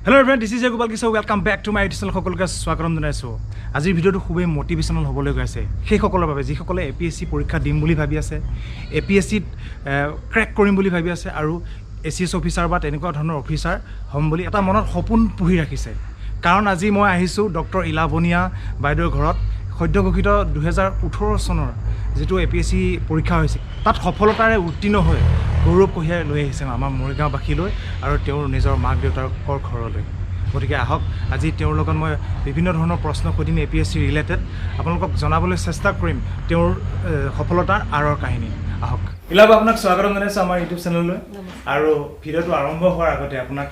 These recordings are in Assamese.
Hello friend, this is Gopal Kishore. Welcome back to my YouTube channel. সকলোকে স্বাগতম জনাইছোঁ। আজিৰ ভিডিঅ'টো খুবেই মটিভেশ্যনেল হ'বলৈ গৈ আছে সেইসকলৰ বাবে যিসকলে এপিএছচি পৰীক্ষা দিম বুলি ভাবি আছে, এপিএছচিত ক্ৰেক কৰিম বুলি ভাবি আছে আৰু এচিএছ অফিচাৰ বা তেনেকুৱা ধৰণৰ অফিচাৰ হ'ম বুলি এটা মনত সপোন পুহি ৰাখিছে। কাৰণ আজি মই আহিছোঁ ডক্টৰ ইলা বনিয়া বাইদেউৰ ঘৰত। সদ্য ঘোষিত 2018 চনৰ যিটো এপিএছচি পৰীক্ষা হৈছিল, তাত সফলতাৰে উত্তীৰ্ণ হৈ গৌৰৱ কঢ়িয়াই লৈ আহিছে আমাৰ মৰিগাঁওবাসীলৈ আৰু তেওঁৰ নিজৰ মাক দেউতাকৰ ঘৰলৈ। গতিকে আহক, আজি তেওঁৰ লগত মই বিভিন্ন ধৰণৰ প্ৰশ্ন সুধিম এপিএছচি ৰিলেটেড। আপোনালোকক জনাবলৈ চেষ্টা কৰিম তেওঁৰ সফলতাৰ আঁৰৰ কাহিনী। আহক। ইলাবা, আপোনাক স্বাগতম জনাইছোঁ আমাৰ ইউটিউব চেনেললৈ। আৰু ভিডিঅ'টো আৰম্ভ হোৱাৰ আগতে আপোনাক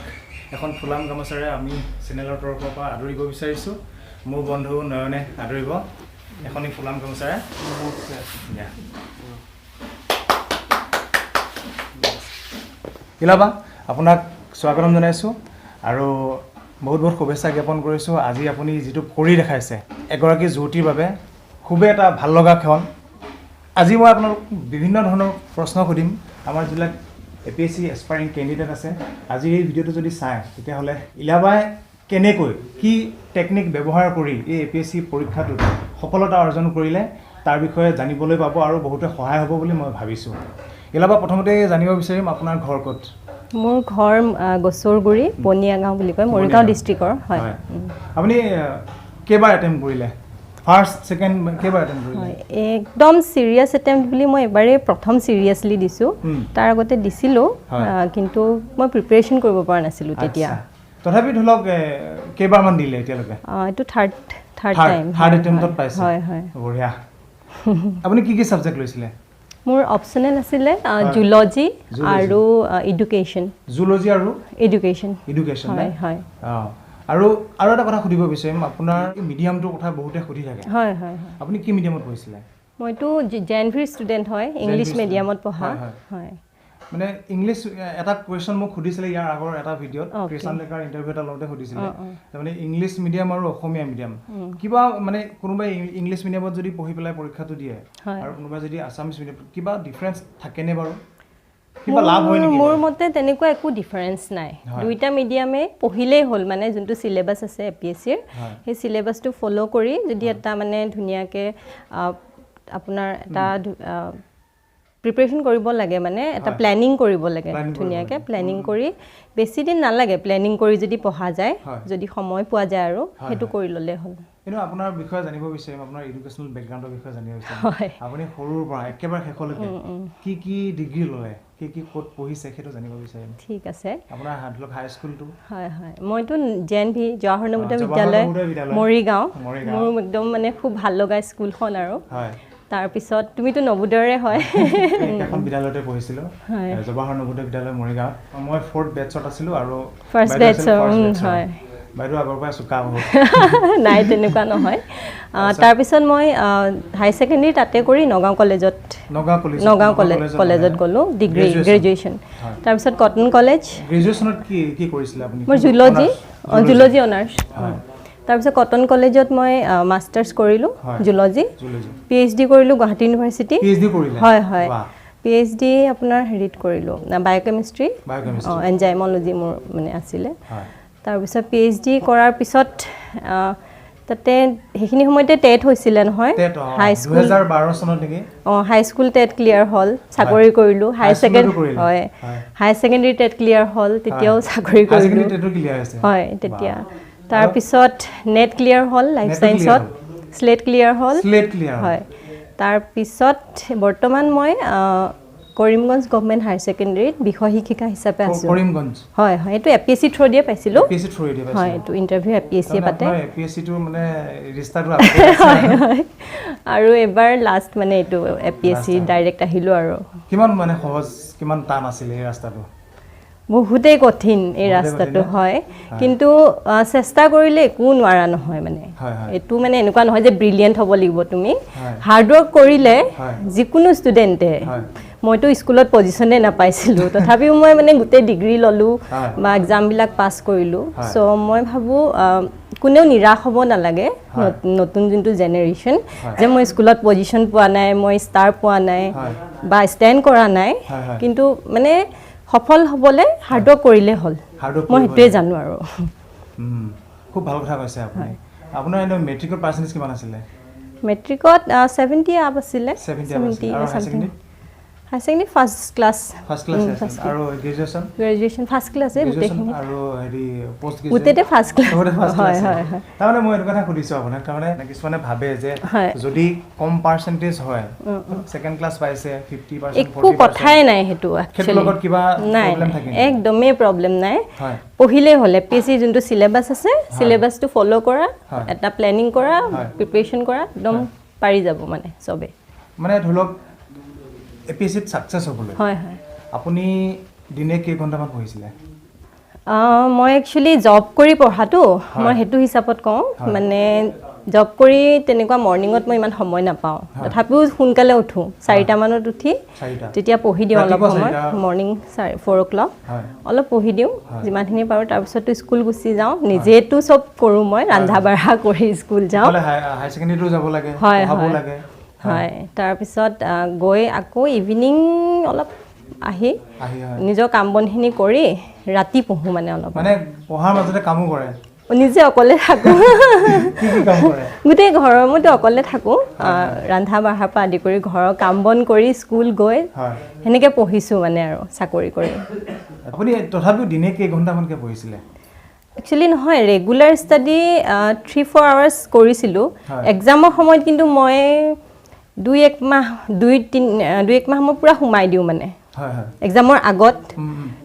এখন ফুলাম গামোচাৰে আমি চেনেলৰ তৰফৰ পৰা আদৰিব বিচাৰিছোঁ। মোৰ বন্ধু নয়নে আদৰিব এখনি ফুলাম গামোচাৰে। দিয়া। ইলাবা, আপোনাক স্বাগতম জনাইছোঁ আৰু বহুত বহুত শুভেচ্ছা জ্ঞাপন কৰিছোঁ। আজি আপুনি যিটো কৰি দেখাইছে, এগৰাকী যুৱতীৰ বাবে খুবেই এটা ভাল লগা ক্ষণ। আজি মই আপোনালোক বিভিন্ন ধৰণৰ প্ৰশ্ন সুধিম। আমাৰ যিবিলাক এপিএছচি এছপাইৰিং কেণ্ডিডেট আছে, আজিৰ এই ভিডিঅ'টো যদি চায়, তেতিয়াহ'লে ইলাবাই কেনেকৈ কি টেকনিক ব্যৱহাৰ কৰি এই এপিএছচি পৰীক্ষাটোত সফলতা অৰ্জন কৰিলে, তাৰ বিষয়ে জানিবলৈ পাব আৰু বহুতে সহায় হ'ব বুলি মই ভাবিছোঁ। ইলাবা, প্ৰথমতে জানিব বিচাৰিম, আপোনাৰ ঘৰ ক'ত? মোৰ ঘৰ গছৰগুৰি, বনিয়া গাঁও বুলি কয়, মৰিগাঁও ডিষ্ট্ৰিক্টৰ হয়। আপুনি কেইবাৰ এটেম্প কৰিলে? ফাৰ্ষ্ট, ছেকেণ্ড, কেইবাৰ এটেম্প কৰিলে? হয়, একদম চিৰিয়াছ এটেম্প বুলি মই এবাৰেই প্ৰথম চিৰিয়াছলি দিছোঁ। তাৰ আগতে দিছিলোঁ, কিন্তু মই প্ৰিপেৰেশ্যন কৰিব পৰা নাছিলোঁ তেতিয়া। আচ্ছা। তথাপি ধৰি লওক কেইবাৰমান দিলে এতিয়ালৈকে? এইটো থাৰ্ড থাৰ্ড টাইম। থাৰ্ড এটেম্পটত পাইছে? হয়। বঢ়িয়া। আপুনি কি কি ছাবজেক্ট লৈছিলে? মোৰ অপশ্যনেল আছিলে জুলজি জুলজি। আৰু এডুকেশ্যন। জুলজি আৰু এডুকেশ্যন। এডুকেশ্যন। হয়। অঁ, আৰু আৰু এটা কথা সুধিব বিচাৰিম, আপোনাৰ মিডিয়ামটোৰ কথা বহুতে সুধি থাকে। হয় হয় হয় আপুনি কি মিডিয়ামত পঢ়িছিলে? মইতো জেএনভিৰ ষ্টুডেণ্ট হয়, ইংলিছ student। মিডিয়ামত পঢ়া। হয়, হয়। হয়। মানে ইংলিছ, এটা কুৱেশ্যন মোক সুধিছিলে ইয়াৰ আগৰ এটা ভিডিঅ'ত, কৃষাণ লেকাৰ ইণ্টাৰভিউ এটা লওঁতে সুধিছিলে, তাৰমানে ইংলিছ মিডিয়াম আৰু অসমীয়া মিডিয়াম কিবা মানে কোনোবাই ইংলিছ মিডিয়ামত যদি পঢ়ি পেলাই পৰীক্ষাটো দিয়ে আৰু কোনোবাই যদি আছামিছ মিডিয়াম, কিবা ডিফাৰেঞ্চ থাকেনে বাৰু? কিবা লাভ হয় নেকি? মোৰ বাৰু? মতে তেনেকুৱা একো ডিফাৰেঞ্চ নাই। দুইটা মিডিয়ামে পঢ়িলেই হ'ল। মানে যোনটো চিলেবাছ আছে এপিএছচিৰ, সেই চিলেবাছটো ফ'ল' কৰি যদি এটা মানে ধুনীয়াকৈ আপোনাৰ এটা প্ৰিপেৰেশ্যন কৰিব লাগে, মানে এটা প্লেনিং কৰিব লাগে। Planning কৰিব। ধুনীয়াকৈ প্লেনিং কৰি, বেছি দিন নালাগে, প্লেনিং কৰি যদি পঢ়া যায়, যদি সময় পোৱা যায় আৰু সেইটো কৰি ল'লে হ'ল। কিন্তু আপোনাৰ বিষয়ে জানিব বিচাৰিম, আপোনাৰ এডুকেশ্যনেল বেকগ্ৰাউণ্ডৰ বিষয়ে জানিব বিচাৰিম। আপুনি সৰুৰ পৰা একেবাৰে শেষলৈকে কি কি ডিগ্ৰী ল'লে, কি কি ক'ত পঢ়িছে, সেইটো জানিব বিচাৰিম। ঠিক আছে। আপোনাৰ ধৰি লওক হাই স্কুলটো। হয়, মইতো জেএনভি, জৱাহৰ নৱোদয় জৱাহৰ বিদ্যালয়, নৱোদয় বিদ্যালয়। মৰিগাঁও। মৰিগাঁও। মোৰ একদম মানে খুব ভাল লগা স্কুলখন আৰু তাৰপিছত তুমিতো নৱোদয়ৰে হয়। একেখন বিদ্যালয়তে পঢ়িছিলোঁ। জৱাহৰ নৱোদয় বিদ্যালয়, মৰিগাঁৱত। মই ফ'ৰ্থ বেটছত আছিলোঁ আৰু ফাৰ্ষ্ট বাইদেউ আছিল বেটছৰ, first batch ৰ। বাইদেউ আগৰ পৰাই চোকা বহুত। নাই, তেনেকুৱা নহয়। তাৰপিছত মই হাই ছেকেণ্ডেৰী তাতে কৰি নগাঁও কলেজত নগাঁও কলেজ। নগাঁও কলেজত গ'লোঁ ডিগ্ৰী Graduation। Graduation. তাৰপিছত কটন কলেজ। গ্ৰেজুৱেশ্যনত কি কি কৰিছিলে আপুনি? মই জুলজি। Honours? Zoology honours. তাৰপিছত কটন কলেজত মই মাষ্টাৰ্ছ কৰিলোঁ জুলজি। জুলজি। পিএইচডি কৰিলোঁ গুৱাহাটী ইউনিভাৰ্চিটি। পিএইচডি কৰিলে? হয়। বাহ। পিএইচডি আপোনাৰ হেৰিত কৰিলোঁ, বায়'কেমিষ্ট্ৰি। বায়'কেমিষ্ট্ৰি। অঁ, এনজাইমলজি মোৰ মানে আছিলে। তাৰপিছত পিএইচডি কৰাৰ পিছত তাতে সেইখিনি সময়তে টেট হৈছিলে নহয়। টেট। হাই স্কুল। 2012 চনত নেকি? অঁ, হাই স্কুল টেট ক্লিয়াৰ হ'ল, চাকৰি কৰিলোঁ। হাই হাই স্কুলতো ছেকেণ্ড কৰিলে? হয়। হাই ছেকেণ্ডেৰী টেট ক্লিয়াৰ হ'ল, তেতিয়াও চাকৰি হাই কৰিলোঁ। ছেকেণ্ডেৰী টেটো ক্লিয়াৰ হৈছে? হয়, তেতিয়া। বাহ। তাৰপিছত নেট ক্লিয়াৰ হ'ল লাইফ নেটো clear চায়েন্সত, শ্লেট ক্লিয়াৰ হ'ল। Slate clear. হয়। তাৰপিছত বৰ্তমান মই কৰিমগঞ্জ গভমেণ্ট হায়াৰ ছেকেণ্ডেৰীত বিষয় শিক্ষিকা হিচাপে আছোঁ। কৰিমগঞ্জ। হয়, এইটো এপিএছচি থ্ৰ' দিয়ে পাইছিলোঁ। এপিএছচি থ্ৰু দিয়ে? হয়, এইটো ইণ্টাৰভিউ এপিএছচিয়ে পাতে। আপোনাৰ এপিএছচিটো মানে ৰিষ্টাটো আগতে আছে। হয়, আৰু এবাৰ লাষ্ট মানে এইটো এপিএছচি ডাইৰেক্ট আহিলোঁ আৰু। কিমান মানে সহজ, কিমান টান আছিলে এই ৰাস্তাটো? বহুতেই কঠিন এই বহুতেই ৰাস্তাটো। কঠিন নে? হয়, কিন্তু চেষ্টা কৰিলে একো নোৱাৰা নহয় মানে। হয় হয় এইটো মানে এনেকুৱা নহয় যে ব্ৰিলিয়েণ্ট হ'ব লাগিব তুমি। হাৰ্ডৱৰ্ক কৰিলে যিকোনো ষ্টুডেণ্টে। মইতো স্কুলত পজিশ্যনে নাপাইছিলোঁ, তথাপিও মই মানে গোটেই ডিগ্ৰী ল'লোঁ বা এক্সামবিলাক পাছ কৰিলোঁ। চ' মই ভাবোঁ কোনেও নিৰাশ হ'ব নালাগে, নতুন যোনটো জেনেৰেশ্যন, যে মই স্কুলত পজিশ্যন পোৱা নাই, মই ষ্টাৰ পোৱা নাই বা ষ্টেণ্ড কৰা নাই, হয় হয় কিন্তু মানে সফল হ'বলৈ হাৰ্ডৱৰ্ক কৰিলেই হ'ল। হাৰ্ডৱৰ্ক মই সেইটোৱে জানো আৰু। খুব ভাল কথা কৈছে আপুনি। আপোনাৰ এনে মেট্ৰিকৰ পাৰ্চেণ্টেজ কিমান আছিলে? মেট্ৰিকত 70 আপ আছিলে। 70 আপ আছিলে। আৰু higher secondary? Higher secondary first class. First class আৰু গ্ৰেজুৱেশ্যন? গ্ৰেজুৱেশ্যন ফাৰ্ষ্ট ক্লাছে গোটেইখিনি। আৰু হেৰি পষ্ট গোটেইতে ফাৰ্ষ্ট ক্লাছ। হয় হয়। তাৰমানে মই এইটো কথা সুধিছোঁ আপোনাক, তাৰমানে কিছুমানে ভাবে যে যদি কম পাৰ্চেণ্টেজ হয়, ছেকেণ্ড ক্লাছ পাইছে 50%, একো কথাই নাই, সেইটো একচুৱেলি লগত কিবা প্ৰব্লেম থাকে? একদমেই প্ৰব্লেম নাই। পঢ়িলেই হ'ল। এ পি এছ চি যোনটো চিলেবাছ আছে, চিলেবাছটো ফ'ল' কৰা, এটা প্লেনিং কৰা, প্ৰিপেৰেশ্যন কৰা, একদম পাৰি যাব মানে চবেই। মানে ধৰি লওক এ পি এছ চিত ছাকচেছ হ'বলৈ হয় হয় আপুনি দিনে কেইঘণ্টামান পঢ়িছিলে? মই একচুৱেলি জব কৰি পঢ়াটো, মই সেইটো হিচাপত কওঁ, মানে জব কৰি তেনেকুৱা মৰ্ণিঙত মই ইমান সময় নাপাওঁ, তথাপিও সোনকালে উঠোঁ, 4টামানত উঠি তেতিয়া পঢ়ি দিওঁ অলপ সময়, মৰ্ণিং 4 o'clock অলপ পঢ়ি দিওঁ যিমানখিনি পাৰোঁ। তাৰপিছতো স্কুল গুচি যাওঁ, নিজেতো চব কৰোঁ মই, ৰন্ধা বঢ়া কৰি স্কুল যাওঁ। হয় হয় হয়। তাৰপিছত গৈ আকৌ ইভিনিং অলপ আহি নিজৰ কাম বনখিনি কৰি ৰাতি পঢ়োঁ, মানে অলপ পঢ়াৰ মাজতে কামো কৰে? নিজে অকলে থাকোঁ, গোটেই ঘৰৰ, মইতো অকলে থাকোঁ, ৰন্ধা বঢ়াৰ পৰা আদি কৰি ঘৰৰ কাম বন কৰি স্কুল গৈ সেনেকৈ পঢ়িছোঁ মানে। আৰু চাকৰি কৰি। আপুনি তথাপিও দিনে কেইঘণ্টামানকৈ পঢ়িছিলে? একচুৱেলি নহয়, ৰেগুলাৰ ষ্টাডি 3-4 আৱাৰ্ছ কৰিছিলোঁ এক্সামৰ সময়ত, কিন্তু মই 2-1 মাহ, 2-1 মাহ মই পূৰা সোমাই দিওঁ মানে এক্সামৰ আগত,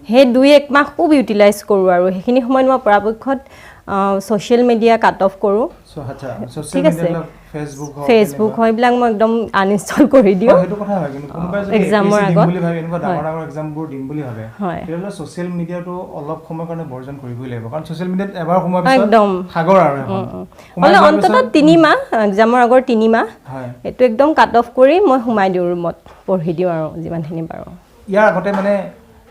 সেই 2-1 মাহ খুব ইউটিলাইজ কৰোঁ। আৰু সেইখিনি সময়ত মই পৰাপক্ষত ছ'চিয়েল মিডিয়া কাট অফ কৰোঁ। ঠিক আছে, ফেচবুক হয় এইবিলাক মই একদম আনইনষ্টল কৰি দিওঁ এক্সামৰ আগত। একদম অন্ততঃ 3 মাহ, এক্সামৰ আগৰ 3 মাহ এইটো একদম কাট অফ কৰি মই সোমাই দিওঁ ৰুমত, পঢ়ি দিওঁ আৰু যিমানখিনি পাৰোঁ। ইয়াৰ আগতে মানে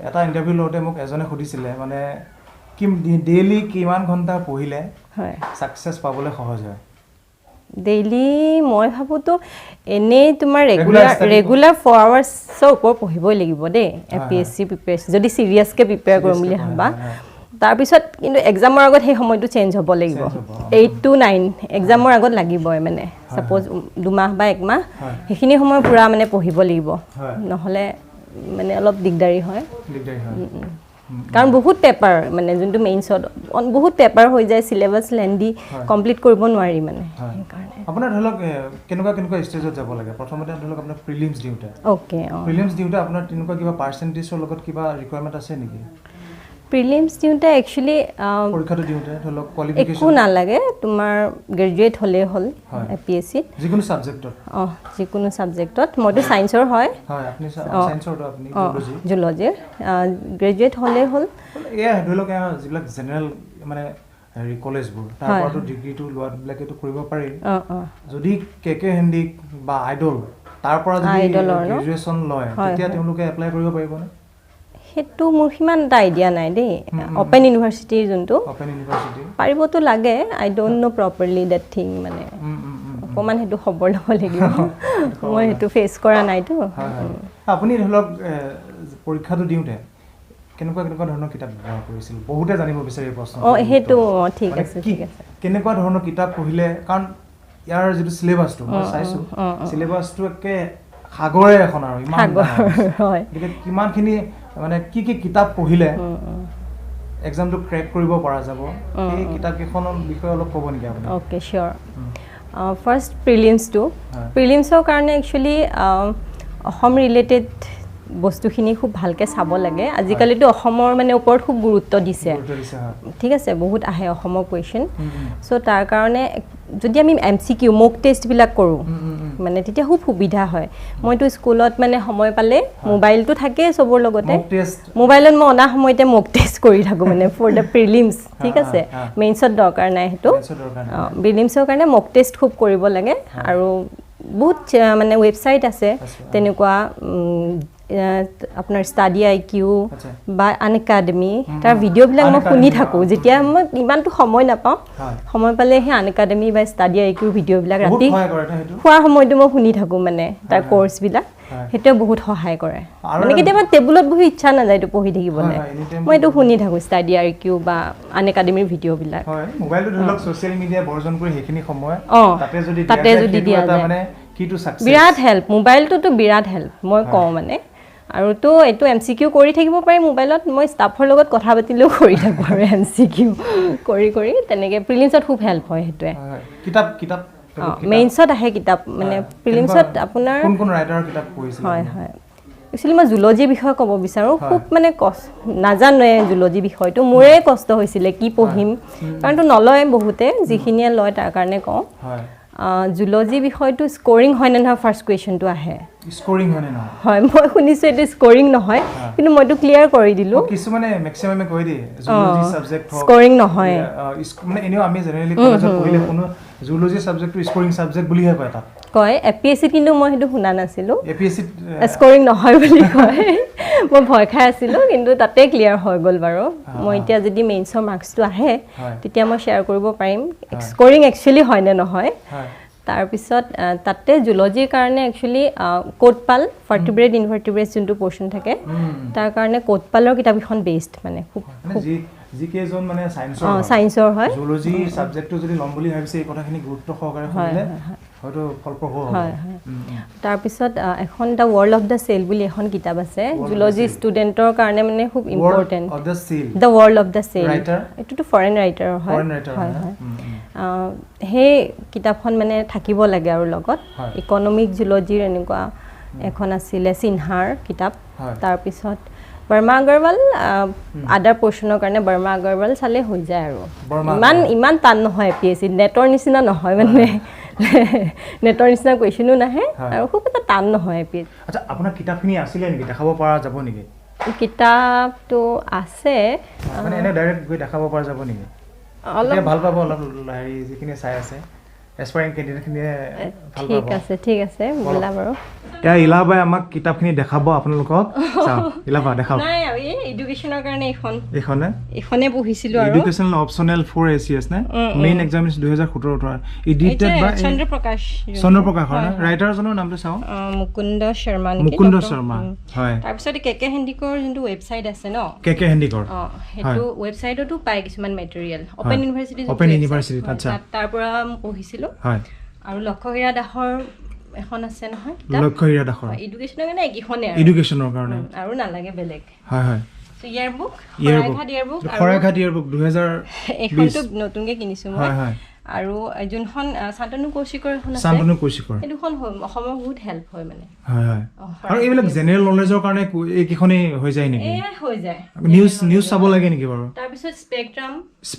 এটা ইণ্টাৰভিউ লওঁতে মোক এজনে সুধিছিলে, মানে কি ডেইলি কিমান ঘণ্টা পঢ়িলে ছাকচেছ পাবলৈ সহজ হয়? ডেইলি মই ভাবোঁতো এনেই তোমাৰ ৰেগুলাৰ 4 আৱাৰ্ছৰ ওপৰত পঢ়িবই লাগিব দেই, A P S C preparation যদি ছিৰিয়াছকৈ প্ৰিপেয়াৰ কৰিম বুলি ভাবা। তাৰপিছত কিন্তু এক্সামৰ আগত সেই সময়টো চেঞ্জ হ'ব লাগিব, 8 to 9 এক্সামৰ আগত লাগিবই, মানে ছাপ'জ 2 মাহ বা 1 মাহ সেইখিনি সময় পূৰা মানে পঢ়িব লাগিব, নহ'লে মানে অলপ দিগদাৰী হয়। কাৰণ বহুত পেপাৰ, মানে যোনটো মেইনছত বহুত পেপাৰ হৈ যায়, চিলেবাছ লেন্দি কমপ্লিট কৰিব নোৱাৰি মানে, সেইকাৰণে। আপোনাৰ ধৰি লওক কেনেকুৱা কেনেকুৱা ষ্টেজত যাব লাগে? প্ৰথমতে ধৰি লওক আপোনাৰ প্ৰিলিমছ দিওঁতে, অ'কে, প্ৰিলিমছ দিওঁতে আপোনাৰ তেনেকুৱা কিবা পাৰ্চেণ্টেজৰ লগত কিবা ৰিকুৱাৰমেণ্ট আছে নেকি? প্ৰিলিমছ দিওঁতে একচুৱেলি পৰীক্ষাটো দিওঁতে ধৰি লওক কোৱালিফিকেশ্যন একো নালাগে, তোমাৰ গ্ৰেজুৱেট হ'লেই হ'ল এ পি এছ চিত, যিকোনো ছাবজেক্টত। অঁ, যিকোনো ছাবজেক্টত, মইতো ছায়েন্সৰ হয়। জুলজিৰ গ্ৰেজুৱেট হ'লেই হ'ল। এয়া ধৰি লওক যিবিলাক জেনেৰেল মানে হেৰি কলেজবোৰ, তাৰ পৰাতো ডিগ্ৰীটো লোৱাবিলাকেতো কৰিব পাৰি। যদি কে কে হেণ্ডিক বা আইডল তাৰ পৰা যদি গ্ৰেজুৱেশ্যন লয়, তেতিয়া তেওঁলোকে এপ্লাই কৰিব পাৰিবনে? সেইটো মোৰ সিমান এটা আইডিয়া নাই দেই। অ'পেন ইউনিভাৰ্চিটিৰ যোনটো পাৰিবতো লাগে, I don't know properly that thing, মানে অকণমান সেইটো খবৰ ল'ব লাগিব, মই সেইটো ফেচ কৰা নাইতো। আপুনি ধৰি লওক পৰীক্ষাটো দিওঁতে কেনেকুৱা কেনেকুৱা ধৰণৰ কিতাপ ব্যৱহাৰ কৰিছিল? বহুতে জানিব বিচাৰি প্ৰশ্ন। অঁ, সেইটো অঁ, ঠিক আছে, ঠিক আছে। কেনেকুৱা ধৰণৰ কিতাপ পঢ়িলে, কাৰণ ইয়াৰ যিটো চিলেবাছটো মই চাইছোঁ, চিলেবাছটো একে সাগৰে এখন আৰু ইমান, গতিকে কিমানখিনি মানে কি কি কিতাপ পঢ়িলে এক্সামটো ক্ৰেক কৰিব পৰা যাব, সেই কিতাপকেইখনৰ বিষয়ে অলপ ক'ব নেকি আপুনি? অ'কে, চিয়'ৰ। ফাৰ্ষ্ট প্ৰিলিমছটো, প্ৰিলিমছৰ কাৰণে একচুৱেলি অসম ৰিলেটেড বস্তুখিনি খুব ভালকৈ চাব লাগে। আজিকালিতো অসমৰ মানে ওপৰত খুব গুৰুত্ব দিছে, ঠিক আছে, বহুত আহে অসমৰ কুৱেশ্যন। চ' তাৰ কাৰণে যদি আমি MCQ মক টেষ্টবিলাক কৰোঁ মানে তেতিয়া খুব সুবিধা হয়। মইতো স্কুলত মানে সময় পালে মোবাইলটো থাকেই চবৰ লগতে, মোবাইলত মই অনা সময়তে মক টেষ্ট কৰি থাকোঁ মানে ফৰ the prelims, ঠিক আছে, মেইনছত দৰকাৰ নাই সেইটো। প্ৰিলিমছৰ কাৰণে মক টেষ্ট খুব কৰিব লাগে। আৰু বহুত মানে ৱেবছাইট আছে তেনেকুৱা, আপোনাৰ ষ্টাডি IQ বা আন একাডেমি, তাৰ ভিডিঅ'বিলাক মই শুনি থাকোঁ। যেতিয়া মই ইমানটো সময় নাপাওঁ, সময় পালে সেই আন একাডেমি বা ষ্টাডি IQৰ ভিডিঅ'বিলাক ৰাতি খোৱাৰ সময়তো মই শুনি থাকোঁ, মানে তাৰ কৰ্চবিলাক। সেইটোৱে বহুত সহায় কৰে। মানে কেতিয়াবা টেবুলত বহি ইচ্ছা নাযায় এইটো পঢ়ি থাকিবলৈ, মই এইটো শুনি থাকোঁ ষ্টাডি আৰ কিউ বা আন একাডেমীৰ ভিডিঅ'বিলাক। তাতে যদি দিয়া যায় বিৰাট হেল্প, মোবাইলটোতো বিৰাট হেল্প মই কওঁ মানে। আৰু তো এইটো এম চি কিউ কৰি থাকিব পাৰি মোবাইলত, মই ষ্টাফৰ লগত কথা পাতিলেও কৰি থাকোঁ আৰু এম চি কিউ কৰি কৰি তেনেকৈ প্ৰিলিমছত খুব হেল্প হয় সেইটোৱে। মেইনছত আহে কিতাপ, মানে প্ৰিলিমছত আপোনাৰ হয় হয়। একচুৱেলি মই জুলজিৰ বিষয়ে ক'ব বিচাৰোঁ, খুব মানে কষ্ট নাজানোৱে জুলজি বিষয়টো, মোৰে কষ্ট হৈছিলে কি পঢ়িম, কাৰণতো নলয় বহুতে, যিখিনিয়ে লয় তাৰ কাৰণে কওঁ। জুলজি বিষয়টো স্ক'ৰিং হয় নে নহয় ফাৰ্ষ্ট কুৱেশ্যনটো আহে। স্ক'ৰিং হয় নে নহয়? হয়, মই শুনিছোঁ এইটো স্ক'ৰিং নহয়, কিন্তু মইতো ক্লিয়াৰ কৰি দিলোঁ। কিছুমানে মেক্সিমামে কৈ দিয়ে জুলজি সাবজেক্ট স্ক'ৰিং নহয়, মানে এনেও আমি জেনেৰেলি কলেজত পঢ়িলে কোনো জুলজি সাবজেক্টটো স্ক'ৰিং সাবজেক্ট বুলিহে কয় তাত কয়। এ পি এছ চিত কিন্তু মই সেইটো শুনা নাছিলোঁ, এ পি এছ চিত স্ক'ৰিং নহয় বুলি কয়, মই ভয় খাই আছিলোঁ, কিন্তু তাতে ক্লিয়াৰ হৈ গ'ল বাৰু। মই এতিয়া যদি মেইনছৰ মাৰ্কছটো আহে তেতিয়া মই শ্বেয়াৰ কৰিব পাৰিম স্ক'ৰিং একচুৱেলি হয় নে নহয়। তাৰপিছত তাতে জুলজিৰ কাৰণে একচুৱেলি কোটপাল ভাৰ্টিব্ৰেট ইনভাৰ্টিব্ৰেট যোনটো পৰ্চন থাকে তাৰ কাৰণে কোটপালৰ কিতাপ এখন বেষ্ট, মানে খুব যিকেইজন মানে ছায়েন্সৰ হয় জুলজি সাবজেক্টটো যদি ল'ম বুলি ভাবিছে এই কথাখিনি গুৰুত্ব সহকাৰে শুনিলে হয়তো ফলপ্ৰসূ হ'ব। হয় হয়। তাৰপিছত এখন the world of the cell বুলি এখন কিতাপ আছে জুলজি ষ্টুডেণ্টৰ কাৰণে, মানে খুব important. The world of the cell, এইটোতো ফৰেইন ৰাইটাৰ হয়। হয় হয়, সেই কিতাপখন মানে থাকিব লাগে। আৰু লগত ইকনমিক জুলজিৰ এনেকুৱা এখন আছিলে সিনহাৰ কিতাপ। তাৰপিছত বৰ্মা আগৰৱাল, আদাৰ পৰ্চনৰ কাৰণে বৰ্মা আগৰৱাল চালে হৈ যায় আৰু, ইমান ইমান টান নহয় এ পি এছ চি, নেটৰ নিচিনা নহয়, মানে নেটৰ নিচিনা কুৱেশ্যনো নাহে আৰু খুব এটা টান নহয় এ পি এছ চি। আচ্ছা, আপোনাৰ কিতাপখিনি আছিলে নেকি, দেখাব পৰা যাব নেকি? কিতাপটো আছে, মানে এনে ডাইৰেক্ট গৈ দেখাব পৰা যাব নেকি? অলপ ভাল পাব, অলপ হেৰি যিখিনি চাই আছে এছপায়াৰিং কেণ্ডিডেটখিনিয়ে ভাল পাব। ঠিক আছে, ঠিক আছে, বোলা বাৰু। এতিয়া ইলাবাই আমাক কিতাপখিনি দেখাব আপোনালোকক। চাওক ইলাবা দেখাওক। নাই, এই এডুকেশ্যনৰ কাৰণে এইখন, এইখনে এইখনে পঢ়িছিলোঁ আৰু। Educational optional for A C S নে মেইন এক্সামিনেশ্যন 2017 এডিটেড বাই চন্দ্ৰপ্ৰকাশ। চন্দ্ৰপ্ৰকাশৰ না ৰাইটাৰজনৰ নামটো চাওঁ, মুকুন্দ শৰ্মা নেকি? মুকুন্দ শৰ্মা, হয়। তাৰপিছত কে কে হেণ্ডিকৰ যোনটো ৱেবছাইট আছে ন, কে কে হেণ্ডিকৰ, সেইটো ৱেবছাইটতো পায় কিছুমান material, open university, open university, আচ্ছা, তাৰ পৰা মই পঢ়িছিলোঁ। হয়। আৰু লক্ষ্যহীৰা দাসৰ এখন আছে নহয় কিতাপ, লক্ষ্যহীৰা দাসৰ এডুকেশ্যনৰ কাৰণে এইকেইখনে আৰু, এডুকেশ্যনৰ কাৰণে আৰু নালাগে বেলেগ। হয় হয়। ইয়াৰ বুক, শৰাইঘাট ইয়াৰ বুক, শৰাইঘাট ইয়াৰ বুক 2020, এইখনটো নতুনকৈ কিনিছোঁ মই। হয় হয়। আৰু যোনখন শান্তনু কৌশিকৰ এখন আছে, শান্তনু কৌশিকৰ, সেই দুখন অসমৰ বহুত হেল্প হয় মানে। হয় হয়। আৰু এইবিলাক জেনেৰেল নলেজৰ কাৰণে এইকেইখনেই হৈ যায় নেকি? এয়াই হৈ যায়। নিউজ চাব লাগে নেকি বাৰু? তাৰপিছত স্পেক্ট্ৰাম,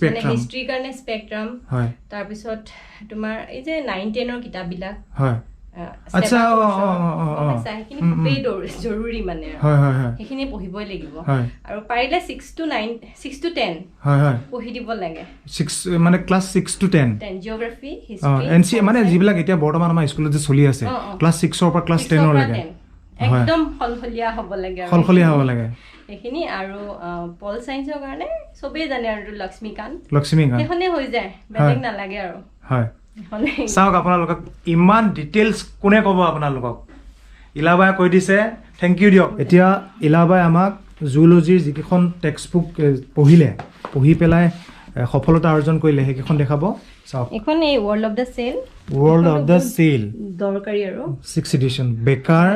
মানে হিষ্ট্ৰীৰ কাৰণে স্পেক্ট্ৰাম। হয়। তাৰপিছত তোমাৰ এই যে 9-10ৰ কিতাপবিলাক, হয়, আচ্ছা, সেইখিনি খুবেই জৰুৰী মানে, সেইখিনি পঢ়িবই লাগিব। আৰু পাৰিলে 6 to 9, 6 to 10 পঢ়ি দিব লাগে। মানে class 6 to 10 geography, history, N C, মানে যিবিলাক এতিয়া বৰ্তমান আমাৰ স্কুলত যে চলি আছে ক্লাছ 6ৰ পৰা ক্লাছ 10লৈকে একদম সলসলীয়া হ'ব লাগে, সলসলীয়া হ'ব লাগে সেইখিনি। আৰু পল চায়েন্সৰ কাৰণে চবেই জানে আৰু লক্ষ্মীকান্ত, লক্ষ্মীকান্ত সেইখনেই হৈ যায়, বেলেগ নালাগে আৰু। হয়। চাওক আপোনালোকক ইমান ডিটেইলছ কোনে ক'ব আপোনালোকক, ইলাবাই কৈ দিছে, thank U দিয়ক। এতিয়া ইলাবাই আমাক জুলজিৰ যিকেইখন টেক্সট বুক পঢ়িলে, পঢ়ি পেলাই সফলতা অৰ্জন কৰিলে, সেইকেইখন দেখাব। চাওক এইখন এই world of the cell, world of the cell দৰকাৰী আৰু 6 এডিশ্যন, বেকাৰ,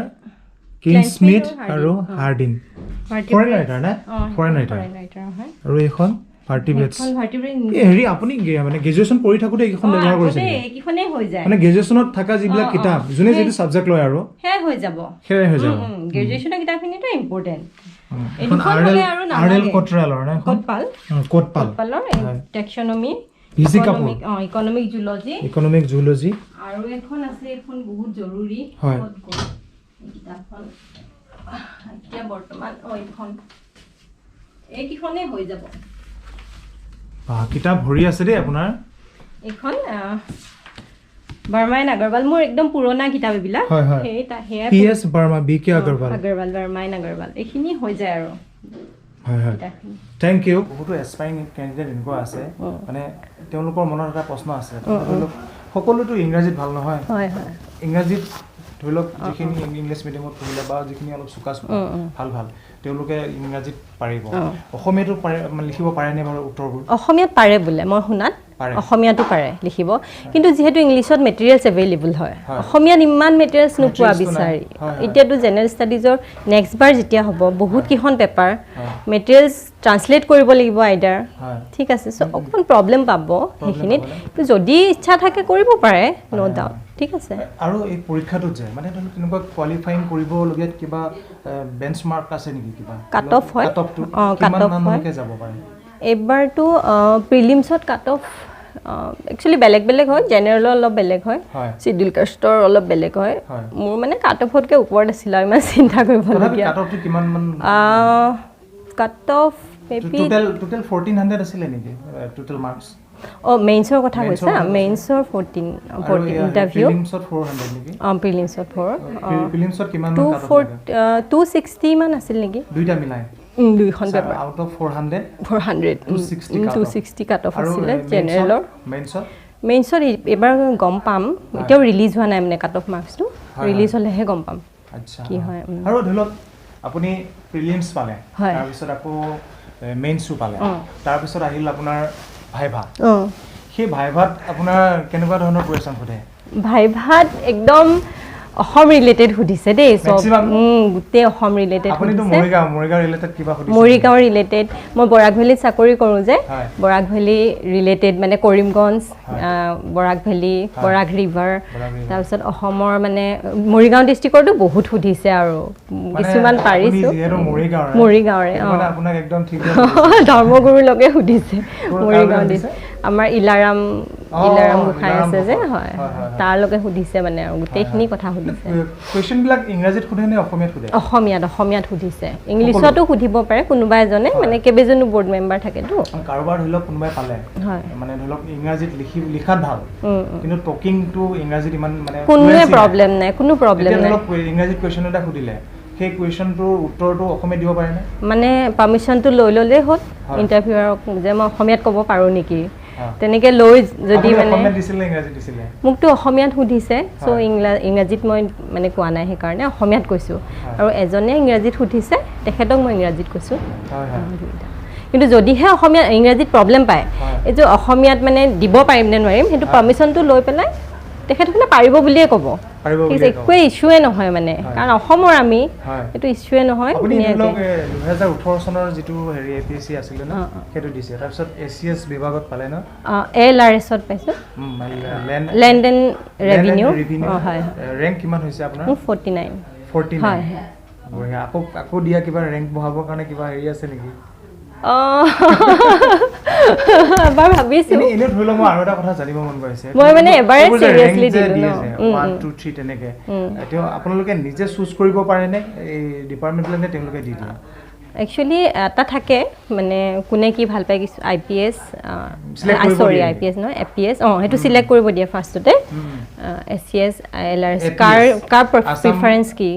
কিংস্মিথ আৰু হাৰ্ডিন, ফৰেন ৰাইটাৰ নে? Foreign writer. আৰু এইখন হেৰি আপুনি মানে গ্ৰেজুৱেশ্যন পঢ়ি থাকোঁতে এইকেইখন ব্যৱহাৰ কৰিছে? এইকেইখনেই হৈ যায়, মানে গ্ৰেজুৱেশ্যনত থকা যিবিলাক কিতাপ, যোনে যিটো ছাবজেক্ট লয় আৰু সেয়াই হৈ যাব, সেয়াই হৈ যাব। গ্ৰেজুৱেশ্যনৰ কিতাপখিনিতো ইম্পৰ্টেণ্ট। আৰ এল কটৰালৰ নে? কোটপাল, কোটপাল, কোটপালৰ taxonomy, V C Kapoor, economic zoology, economic zoology. আৰু এখন আছে, এখন বহুত জৰুৰী কিতাপখন এতিয়া বৰ্তমান, এইখন, এইকেইখনেই হৈ যাব। কিতাপ ভৰি আছে দেই আপোনাৰ। এইখন বাৰ্মা এণ্ড আগৰৱাল, মোৰ একদম পুৰণা কিতাপ এইবিলাক। P S Verma, B K Agarwal, Agarwal, Verma and Agarwal, এইখিনি হৈ যায় আৰু। হয় হয়, thank U. বহুতো এছপায়াৰিং কেণ্ডিডেট এনেকুৱা আছে, মানে তেওঁলোকৰ মনত এটা প্ৰশ্ন আছে, তেওঁলোক সকলোতো ইংৰাজীত ভাল নহয়, ইংৰাজীত ধৰি লওক যিখিনি ইংলিছ মিডিয়ামত পঢ়িলে বা যিখিনি অলপ চোকা চোকা ভাল ভাল, তেওঁলোকে ইংৰাজীত পাৰিব। অসমীয়াটো পাৰে, মানে লিখিব পাৰেনে বাৰু উত্তৰবোৰ? অসমীয়াত পাৰে বোলে মই শুনাত, অসমীয়াটো পাৰে লিখিব, কিন্তু যিহেতু ইংলিছত মেটেৰিয়েলছ এভেইলেবল হয়, অসমীয়াত ইমান মেটেৰিয়েলছ নোপোৱা বিচাৰি। এতিয়াতো জেনেৰেল ষ্টাডিজৰ নেক্সট বাৰ যেতিয়া হ'ব, বহুত কেইখন পেপাৰ মেটেৰিয়েলছ ট্ৰান্সলেট কৰিব লাগিব আইডাৰ, ঠিক আছে। চ' অকণমান প্ৰব্লেম পাব সেইখিনিত, কিন্তু যদি ইচ্ছা থাকে কৰিব পাৰে, ন' ডাউট, ঠিক আছে। আৰু এই পৰীক্ষাটোত যে মানে ধৰি লওক তেনেকুৱা কোৱালিফাইং কৰিবলগীয়া কিবা বেঞ্চমাৰ্ক আছে নেকি? কিবা কাট অফ হয়? অঁ, কাট অফ হয়। যাব পাৰে এইবাৰতো প্ৰিলিমছত কাট অফ একচুৱেলি বেলেগ বেলেগ হয়, জেনেৰেলৰ অলপ বেলেগ হয়, চিডিউল কাষ্টৰ অলপ বেলেগ হয়। মোৰ মানে কাট অফতকৈ ওপৰত আছিলে, ইমান চিন্তা কৰিবলগীয়া। Cut off maybe total 1400 আছিলে নেকি টোটেল মাৰ্কছ? অঁ, মেইনছৰ কথা কৈছা? মেইনছৰ 14 ইণ্টাৰভিউ। অঁ, প্ৰিলিমছত 4। প্ৰিলিমছত কিমান? 260 মান আছিল নেকি দুইটা মিলাই? দুইখন paper. Out of 400? 400, 260 cut off আছিলে জেনেৰেলৰ। মেইনছত? মেইনছত এইবাৰ গম পাম, এতিয়াও ৰিলিজ হোৱা নাই, মানে কাট অফ মাৰ্কছটো ৰিলিজ হ'লেহে গম পাম কি হয়। আৰু ধৰি লওক আপুনি প্ৰিলিমছ পালে, তাৰপিছত আকৌ মেইনছো পালে, তাৰপিছত আহিল আপোনাৰ ভাইভা। সেই ভাইভাত আপোনাৰ কেনেকুৱা ধৰণৰ কুৱেশ্যন সোধে? ভাইভাত একদম অসম ৰিলেটেড সুধিছে দেই, চব গোটেই অসম ৰিলেটেড। মৰিগাঁও ৰিলেটেড। মই বৰাক ভেলীত চাকৰি কৰোঁ যে, বৰাক ভেলী ৰিলেটেড মানে কৰিমগঞ্জ, বৰাক ভেলী, বৰাক ৰিভাৰ, তাৰপিছত অসমৰ মানে মৰিগাঁও ডিষ্ট্ৰিক্টৰতো বহুত সুধিছে আৰু কিছুমান পাৰিছোঁ। মৰিগাঁৱৰে, অঁ, ধৰ্মগুৰুৰ লগে সুধিছে মৰিগাঁও ডিষ্ট্ৰিক্ট। আমাৰ ইলাৰাম গোসাঁই আছে যে, হয়, তাৰ লগে সুধিছে, মানে আৰু গোটেইখিনি কথা সুধিছে। কুৱেশ্যনবিলাক ইংৰাজীত সোধে নে অসমীয়াত সোধে? অসমীয়াত, অসমীয়াত সুধিছে। ইংলিছতো সুধিব পাৰে কোনোবা এজনে, মানে কেইবাজনো বৰ্ড মেম্বাৰ থাকেতো। কাৰোবাৰ ধৰি লওক কোনোবাই পালে, মানে ধৰি লওক ইংৰাজীত লিখাত ভাল, কিন্তু টকিংটো ইংৰাজীত ইমান মানে কোনোৱে প্ৰব্লেম নাই, কোনো প্ৰব্লেম নাই। ইংৰাজীত কুৱেশ্যন এটা সুধিলে সেই কুৱেশ্যনটোৰ উত্তৰটো অসমীয়াত দিব পাৰেনে? মানে পাৰ্মিশ্যনটো লৈ ল'লেই হ'ল ইণ্টাৰভিউৱাৰক, যে মই অসমীয়াত ক'ব পাৰোঁ নেকি, তেনেকৈ লৈ যদি মানে। মোকতো অসমীয়াত সুধিছে, চ' ইংৰাজীত মই মানে কোৱা নাই, সেইকাৰণে অসমীয়াত কৈছোঁ। আৰু এজনে ইংৰাজীত সুধিছে, তেখেতক মই ইংৰাজীত কৈছোঁ। কিন্তু যদিহে অসমীয়া ইংৰাজীত প্ৰব্লেম পায়, এইটো অসমীয়াত মানে দিব পাৰিম নে নোৱাৰিম, সেইটো পাৰ্মিশ্যনটো লৈ পেলাই তেখেতসকলে পাৰিব বুলিয়ে ক'ব, একোৱে ইছ্যুৱে নহয় মানে, কাৰণ অসমৰ আমি, এইটো ইছ্যুৱে নহয়। 2018 চনৰ যিটো হেৰি এ পি এছ চি আছিলে ন, সেইটো দিছে। তাৰপিছত এ চি এছ বিভাগত পালে ন? এল আৰ এছত পাইছোঁ, লেণ্ড এণ্ড ৰেভিনিউ। হয়। ৰেংক কিমান হৈছে আপোনাৰ? মোৰ 49। 49? হয়। বঢ়িয়া। আকৌ দিয়া কিবা ৰেংক বঢ়াবৰ কাৰণে কিবা হেৰি আছে নেকি? এবাৰ ভাবিছোঁ। এনে ধৰি লওক মই আৰু এটা কথা জানিব মন গৈছে, মই মানে এবাৰে চিৰিয়াছলি দিলোঁ ন, 1 2 3 তেনেকৈ, তেওঁ আপোনালোকে নিজে চুজ কৰিব পাৰেনে এই ডিপাৰ্টমেণ্টলৈ, নে তেওঁলোকে দি দিয়ে? একচুৱেলি এটা থাকে মানে কোনে কি ভাল পায়, কিছু I P S, sorry I P S নহয়, এ পি এছ, অঁ, সেইটো চিলেক্ট কৰিব দিয়ে ফাৰ্ষ্টতে। A C S, L R S, কাৰ কাৰ প্ৰিফাৰেঞ্চ কি,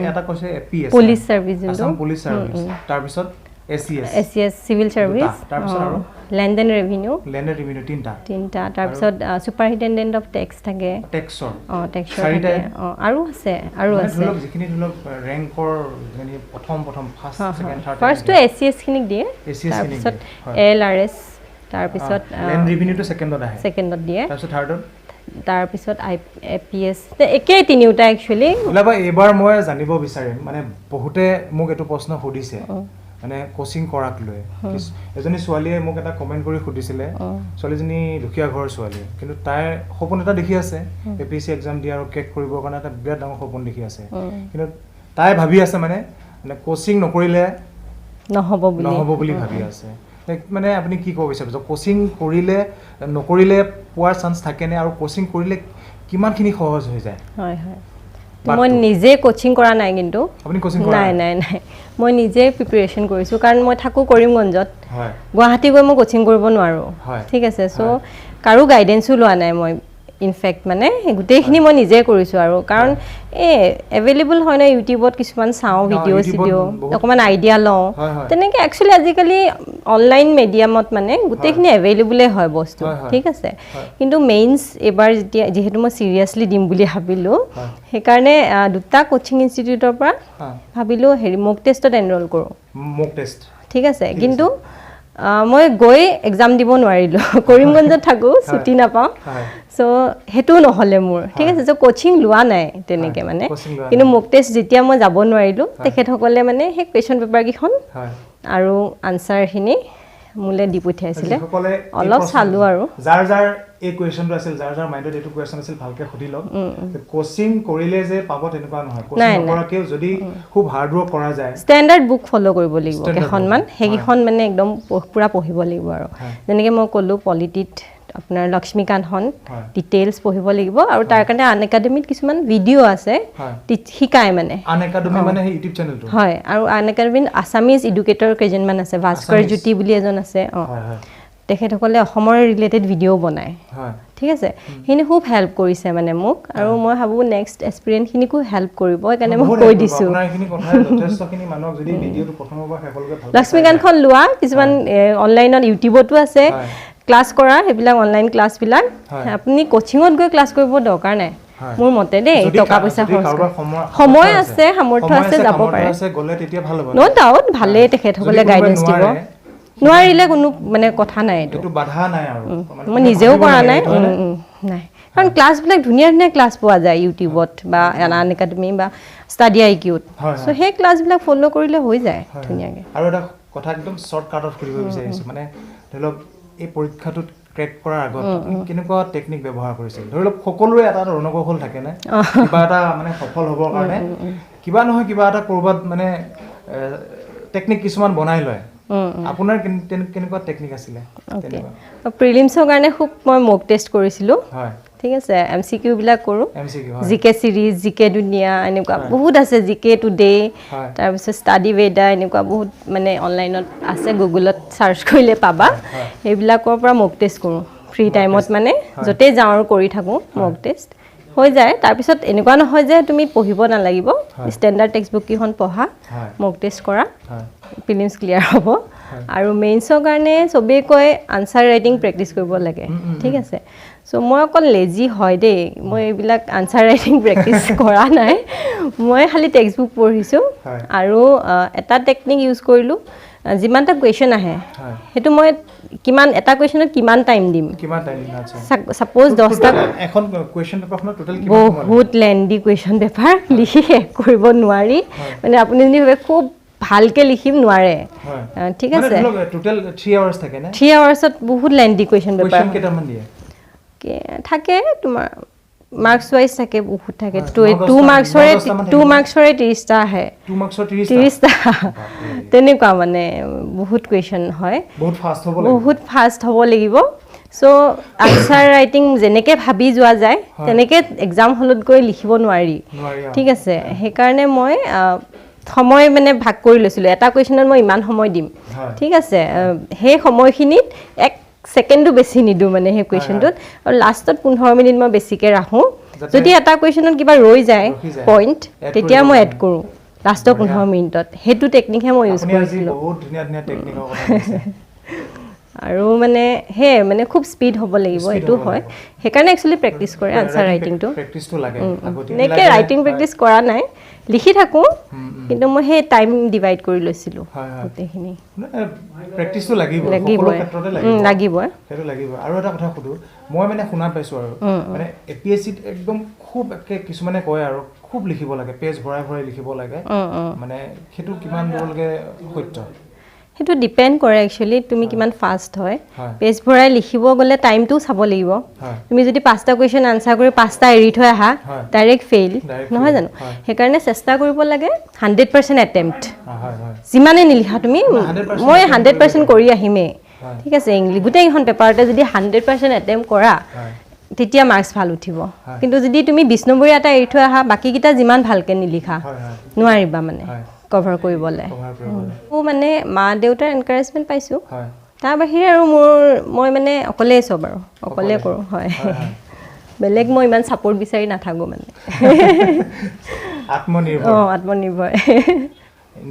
এটা কৈছে A P S, police service, যোনটো পুলিচ ছাৰ্ভিচ, তাৰপিছত A C S, A C S civil service, তাৰপিছত আৰু land and revenue, land and revenue তিনিটা, তাৰপিছত ছুপাৰিণ্টেণ্ডেণ্ট অফ টেক্স থাকে, টেক্সৰ, অঁ, টেক্সৰ থাকে, অঁ, আৰু আছে, আৰু আছে। ধৰি লওক যিখিনি ধৰি লওক ৰেংকৰ যিখিনি প্ৰথম প্ৰথম ফাৰ্ষ্ট ছেকেণ্ড থাৰ্ড, ফাৰ্ষ্টটো এ চি এছখিনিক দিয়ে, তাৰপিছত এল আৰ এছ, তাৰপিছত লেণ্ড ৰেভিনিউটো ছেকেণ্ডত আহে, ছেকেণ্ডত দিয়ে, তাৰপিছত থাৰ্ডত, তাৰপিছত I A P S, একেই তিনিওটা একচুৱেলি। ওলাবা। এইবাৰ মই জানিব বিচাৰিম, মানে বহুতে মোক এইটো প্ৰশ্ন সুধিছে, মানে কোচিং কৰাক লৈ। এজনী ছোৱালীয়ে মোক এটা কমেণ্ট কৰি সুধিছিলে, ছোৱালীজনী দুখীয়া ঘৰৰ ছোৱালী, কিন্তু তাইৰ সপোন এটা দেখি আছে, A P S C exam দিয়া আৰু ক্ৰেক কৰিবৰ কাৰণে এটা বিৰাট ডাঙৰ সপোন দেখি আছে, কিন্তু তাই ভাবি আছে মানে মানে কোচিং নকৰিলে নহ'ব বুলি ভাবি আছে। মানে আপুনি কি ক'ব বিচাৰিব, কোচিং কৰিলে নকৰিলে পোৱাৰ চান্স থাকেনে, আৰু কোচিং কৰিলে কিমানখিনি সহজ হৈ যায়? হয় হয়, মই নিজে কোচিং কৰা নাই, কিন্তু নাই নাই নাই, মই নিজে প্ৰিপেৰেশ্যন কৰিছোঁ, কাৰণ মই থাকোঁ কৰিমগঞ্জত, গুৱাহাটী গৈ মই কোচিং কৰিব নোৱাৰোঁ, ঠিক আছে। চ' কাৰো গাইডেঞ্চো লোৱা নাই মই, ইনফেক্ট মানে গোটেইখিনি মই নিজে কৰিছোঁ আৰু, কাৰণ এই এভেইলেবল হয় ন ইউটিউবত, কিছুমান চাওঁ ভিডিঅ' ইউটিউবত চিডিঅ', বহুত। অকণমান আইডিয়া লওঁ। হয়, হয়। তেনেকৈ একচুৱেলি আজিকালি অনলাইন মিডিয়ামত মানে গোটেইখিনি এভেইলেবলে হয় বস্তু। হয়, হয়। ঠিক আছে। হয়। কিন্তু মেইনছ এইবাৰ যেতিয়া যিহেতু মই চিৰিয়াছলি দিম বুলি ভাবিলোঁ, সেইকাৰণে দুটা কোচিং ইনষ্টিটিউটৰ পৰা ভাবিলোঁ হেৰি মক টেষ্টত এনৰোল কৰোঁ। মক টেষ্ট। ঠিক আছে, কিন্তু মই গৈ এক্সাম দিব নোৱাৰিলোঁ। কৰিমগঞ্জত থাকোঁ, ছুটি নাপাওঁ। চ' সেইটোও নহ'লে মোৰ। ঠিক আছে, চ' কোচিং লোৱা নাই তেনেকৈ মানে। Coaching লোৱা। কিন্তু মক টেষ্ট যেতিয়া মই যাব নোৱাৰিলোঁ, তেখেতসকলে মানে সেই কুৱেশ্যন পেপাৰকেইখন আৰু আনচাৰখিনি মোলৈ দি পঠিয়াইছিলে। যিসকলে এই অলপ চালোঁ আৰু। যাৰ যাৰ এই কুৱেশ্যনটো আছিল, যাৰ যাৰ মাইণ্ডত এইটো কুৱেশ্যন আছিল, ভালকে সুধি লওক। কোচিং কৰিলে যে পাব তেনেকুৱা নহয়। কোচিং নাই, নাই। নকৰাকেও যদি খুব হাৰ্ড ৱৰ্ক কৰা যায়। ষ্টেণ্ডাৰ্ড বুক ফ'ল' কৰিব লাগিব। Standard book, কেইখনমান, সেইকেইখন মানে একদম পূৰা পঢ়িব লাগিব আৰু যেনেকৈ মই ক'লোঁ, পলিটিত আপোনাৰ লক্ষ্মীকান্তখন ডিটেইলছ পঢ়িব লাগিব আৰু তাৰ কাৰণে আন একাডেমিত কিছুমান ভিডিঅ' আছে, শিকায় মানে। আন একাডেমি মানে সেই ইউটিউব চেনেলটো? হয়, আৰু আন একাডেমিত আছামিজ এডুকেটৰ কেইজনমান আছে, ভাস্কৰ আছামিজ। জ্যোতি বুলি এজন আছে, অঁ। হয় হয় তেখেতসকলে অসমৰ ৰিলেটেড ভিডিঅ' বনায়। ঠিক আছে, সেইখিনি খুব হেল্প কৰিছে মানে মোক আৰু মই ভাবোঁ নেক্সট এছপিৰেণ্টখিনিকো হেল্প কৰিব, সেইকাৰণে মই বহুত কৈ help কৰিব। দিছোঁ। আপোনাৰ এইখিনি কথাই যথেষ্টখিনি মানুহক, যদি ভিডিঅ'টো প্ৰথমৰ পৰা শেষলৈকে ভালকে চাই। লক্ষ্মীকান্তখন লোৱা, কিছুমান অনলাইনত ইউটিউবতো আছে ক্লাছ কৰা, সেইবিলাক অনলাইন ক্লাছবিলাক। আপুনি কোচিঙত গৈ ক্লাছ কৰিব দৰকাৰ নাই মোৰ মতে দেই। যদি টকা পইচা যদি খৰচ কাৰোবাৰ কৰি। সময় সময় আছে, সামৰ্থ্য সময় আছে, যাব সামৰ্থ্য পাৰে। আছে, গ'লে তেতিয়া ভাল হ'ব। ন' ডাউট, ভালেই, তেখেতসকলে যদি কোনোবাই গাইডেঞ্চ দিব। নোৱাৰে, নোৱাৰিলে কোনো মানে কথা নাই এইটো। এইটো বাধা নাই আৰু মানে মই কোনে নিজেও ভাবিব কৰা লাগে, নাই। এইটো হয়নে? নাই, কাৰণ ক্লাছবিলাক ধুনীয়া ধুনীয়া ক্লাছ পোৱা যায় ইউটিউবত বা আন একাডেমি বা ষ্টাডি আই কিউত। চ' সেই ক্লাছবিলাক ফ'ল' কৰিলে হৈ যায় ধুনীয়াকৈ। আৰু এটা কথা একদম শ্বৰ্ট কাটত সুধিব বিচাৰিছোঁ, মানে ধৰি লওক এই পৰীক্ষাটোত ক্ৰেক কৰাৰ আগত আপুনি কেনেকুৱা টেকনিক ব্যৱহাৰ কৰিছিল? ধৰি লওক সকলোৰে এটা ৰণকৌশল থাকে নে, কিবা এটা মানে সফল হ'বৰ কাৰণে কিবা নহয় কিবা এটা ক'ৰবাত মানে টেকনিক কিছুমান বনাই লয়। আপোনাৰ কেনেকুৱা টেকনিক আছিলে তেনেকুৱা? প্ৰিলিমছৰ কাৰণে খুব মই মক টেষ্ট কৰিছিলোঁ। ঠিক আছে, এমচিকিউবিলাক কৰোঁ। এমচিকিউ। জি কে চিৰিজ, জি কে দুনিয়া, এনেকুৱা বহুত আছে, জি কে টুডে, তাৰপিছত ষ্টাডি ৱেডাৰ, এনেকুৱা বহুত মানে অনলাইনত আছে, গুগলত চাৰ্চ কৰিলে পাবা। সেইবিলাকৰ পৰা মক টেষ্ট কৰোঁ ফ্ৰী টাইমত, মানে য'তেই যাওঁ আৰু কৰি থাকোঁ মক টেষ্ট, হৈ যায়। তাৰপিছত এনেকুৱা নহয় যে তুমি পঢ়িব নালাগিব। ষ্টেণ্ডাৰ্ড টেক্সট বুককেইখন পঢ়া, মক টেষ্ট কৰা, প্ৰিলিমছ ক্লিয়াৰ হ'ব। আৰু মেইনছৰ কাৰণে চবেই কয় আনচাৰ ৰাইটিং প্ৰেক্টিচ কৰিব লাগে। ঠিক আছে, চ' মই অকণ লেজি হয় দেই, মই এইবিলাক আনচাৰ ৰাইটিং প্ৰেক্টিচ কৰা নাই। মই খালি টেক্সট বুক পঢ়িছোঁ আৰু এটা টেকনিক ইউজ কৰিলোঁ, যিমানটা কুৱেশ্যন আহে সেইটো মই কিমান এটা কুৱেশ্যনত কিমান টাইম দিম। কিমান টাইম? আচ্ছা। ছাপ'জ 10টা এখন কুৱেশ্যন পেপাৰখনত টোটেল কিমান সময় লাগে? বহুত লেন্দি কুৱেশ্যন পেপাৰ, লিখি শেষ কৰিব নোৱাৰি। মানে আপুনি যদি ভাবে খুব ভালকৈ লিখিম, নোৱাৰে। ঠিক মানে আছে। টোটেল 3 আৱাৰ্ছ থাকে নে? 3 আৱাৰ্ছত বহুত লেন্দি কুৱেশ্যন পেপাৰ। কুৱেশ্যন কেইটামান দিয়ে? থাকে, তোমাৰ মাৰ্কছ ৱাইজ থাকে, বহুত থাকে। ন টু মাৰ্কছৰে দহটামান টু থাকিব। মাৰ্কছৰে 30টা আহে। 2 মাৰ্কছৰ 30টা? 30টা, তেনেকুৱা মানে বহুত কুৱেশ্যন হয়। বহুত ফাষ্ট হ'ব লাগিব। বহুত ফাষ্ট হ'ব লাগিব। চ' আনচাৰ ৰাইটিং যেনেকৈ ভাবি যোৱা যায়, তেনেকৈ এক্সাম হলত গৈ লিখিব নোৱাৰি। নোৱাৰি, অ। ঠিক আছে, সেইকাৰণে মই সময় মানে ভাগ কৰি লৈছিলোঁ, এটা কুৱেশ্যনত মই ইমান সময় দিম। ঠিক আছে, সেই সময়খিনিত এক ছেকেণ্ডো বেছি নিদিওঁ মানে সেই কুৱেশ্যনটোত, আৰু লাষ্টত 15 মিনিট মই বেছিকৈ ৰাখোঁ। যদি এটা কুৱেশ্যনত কিবা ৰৈ যায় ৰখি যায়। পইণ্ট, Add তেতিয়া কৰিব মই লাগে। এড কৰোঁ লাষ্টৰ 15 মিনিটত। সেইটো টেকনিকহে মই ইউজ আপুনি আজি কৰিছিলোঁ। বহুত ধুনীয়া ধুনীয়া টেকনিকৰ কথা কৈছে। আৰু মানে সেয়াই, মানে খুব স্পীড হ'ব লাগিব। Speed সেইটো হ'ব হয়। লাগিব। সেইকাৰণে একচুৱেলি প্ৰেক্টিচ কৰে আনচাৰ ৰাইটিংটো। প্ৰেক্টিচটো লাগে আগতীয়াকৈ। এনেকৈ ৰাইটিং প্ৰেক্টিচ কৰা নাই, লিখি থাকোঁ, কিন্তু মই সেই টাইম ডিভাইড কৰি লৈছিলোঁ হয় হয় গোটেইখিনি। প্ৰেক্টিচটো লাগিব সকলো লাগিবই। ক্ষেত্ৰতে লাগিব। লাগিবই। সেইটো লাগিব। আৰু এটা কথা সুধো, মই মানে শুনা পাইছোঁ আৰু মানে এপিএছচিত একদম খুব একে কিছুমানে কয় আৰু খুব লিখিব লাগে, পেজ ভৰাই ভৰাই লিখিব লাগে, মানে সেইটো কিমান দূৰলৈকে সত্য? সেইটো ডিপেণ্ড কৰে একচুৱেলি তুমি কিমান ফাষ্ট হয়। পেজ ভৰাই লিখিব গ'লে টাইমটোও চাব লাগিব। তুমি যদি পাঁচটা কুৱেশ্যন আনচাৰ কৰি পাঁচটা এৰি থৈ আহা, ডাইৰেক্ট ফেইল। Direct নহয় fail, জানো? হয়। সেইকাৰণে চেষ্টা কৰিব লাগে 100% এটেম্প্ট। হয় হয় যিমানে নিলিখা তুমি, 100% মই attempt 100% কৰি আহিমেই। ঠিক আছে, ইংলিছ গোটেইকেইখন পেপাৰতে যদি 100% এটেম্প্ট কৰা, তেতিয়া মাৰ্কছ ভাল উঠিব। কিন্তু যদি তুমি 20 নম্বৰীয়া এটা এৰি থৈ আহা, বাকীকেইটা যিমান ভালকৈ নিলিখা, হয় হয় নোৱাৰিবা মানে কভাৰ কৰিবলৈ। কভাৰ কৰিবলৈ। মানে মা দেউতাৰ এনকাৰেজমেণ্ট পাইছোঁ। তাৰ বাহিৰে আৰু মোৰ মই মানে অকলেই চব আৰু অকলে কৰোঁ, হয়। হয় হয় বেলেগ মই ইমান ছাপৰ্ট বিচাৰি নাথাকোঁ মানে। আত্মনিৰ্ভৰ। অঁ, আত্মনিৰ্ভৰ।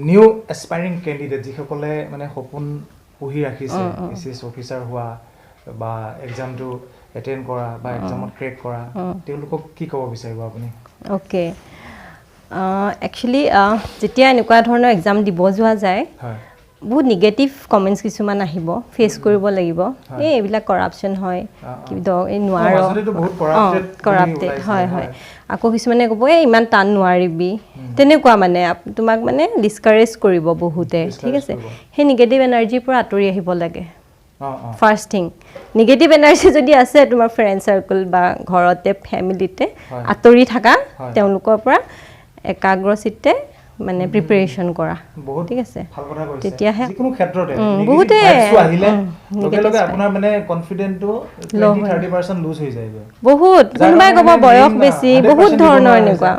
নিউ এছপাইৰিং কেণ্ডিডেট যিসকলে মানে সপোন পুহি ৰাখিছে এ চি এছ অফিচাৰ হোৱা বা এক্সামটো এটেণ্ড কৰা বা এক্সামত ক্ৰেক কৰা, তেওঁলোকক কি ক'ব বিচাৰিব আপুনি? অ'কে, একচুৱেলি যেতিয়া এনেকুৱা ধৰণৰ এক্সাম দিব যোৱা যায়, বহুত নিগেটিভ কমেণ্টছ কিছুমান আহিব, ফেচ কৰিব লাগিব। এই এইবিলাক কৰাপশ্যন হয়, এই নোৱাৰ, কৰাপটেড হয় হয়। আকৌ কিছুমানে ক'ব এই ইমান টান নোৱাৰিবি, তেনেকুৱা মানে তোমাক মানে ডিছকাৰেজ কৰিব বহুতে, ঠিক আছে। সেই নিগেটিভ এনাৰ্জিৰ পৰা আঁতৰি আহিব লাগে। ফাৰ্ষ্ট থিং, নিগেটিভ এনাৰ্জি যদি আছে তোমাৰ ফ্ৰেণ্ড চাৰ্কল বা ঘৰতে ফেমিলিতে, আঁতৰি থাকা তেওঁলোকৰ পৰা, একাগ্ৰচিত্তে মানে প্ৰিপেৰেশ্যন কৰা, ঠিক আছে। তেতিয়াহে বহুতে বহুত কোনোবাই ক'ব বয়স বেছি, বহুত ধৰণৰ এনেকুৱা